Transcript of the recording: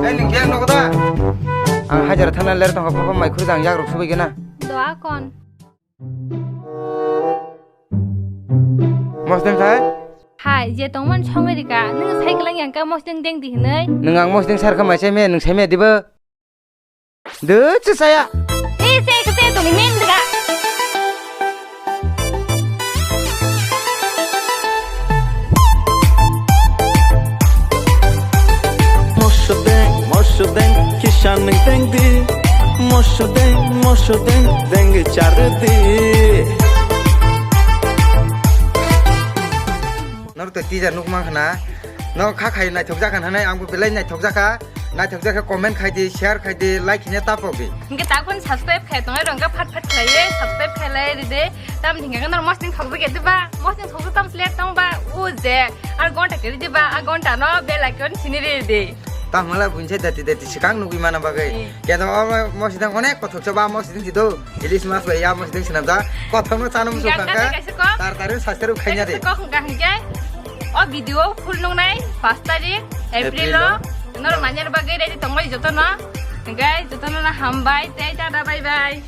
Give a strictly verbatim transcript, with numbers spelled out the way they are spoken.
Ai, nwng biyang nogo da? Ang hajar thana ler tongkha, papa mai khurjang yak rok subai gana. Doa kon. Mosdeng thai? Hai, je tongman songwi rika, nwng sai kwlang yang ka mosdeng deng di hinwi. Nwng ang mosdeng sar kha mai sai me, nwng sai me dibo? De, chesaya. Eh, se, se, tongni men dega. Mosodeng, mosodeng, kisa nwng teng di. Mosodeng, mosodeng, dengwi charwi di. Norok to teaser nukmang khna. No kha khai naithok jakha hinwi, angbo belai naithok jakha. Naithok jakha comment khai di, share khai di, like hine tapok di. Hingke tak phone subscribe khai tongo, rongga phat phat khlaiye, subscribe khai lai ride. Tam hingke norok mosdeng thokjak ya diba? Mosdeng thokjak tam select tong ba, o je. Ar gonta kiri diba, a gonta no bell icon sini ride. Tam hala bunse dati dati sikang nugui mana bagai. Hmm. Kaya tong o mosdeng onek kothok choba mosdeng sido. Ilis mas bai ya mosdeng sinamjak. Kothok no chano musu kangka. Tar tari subscribe khai nya de. Kok hingka hingke. O video full nungnai pas tarik April o. Norok nanya bagwi ready tongbai jotono. Hingke jotono na hambai, tei tata, bye bye.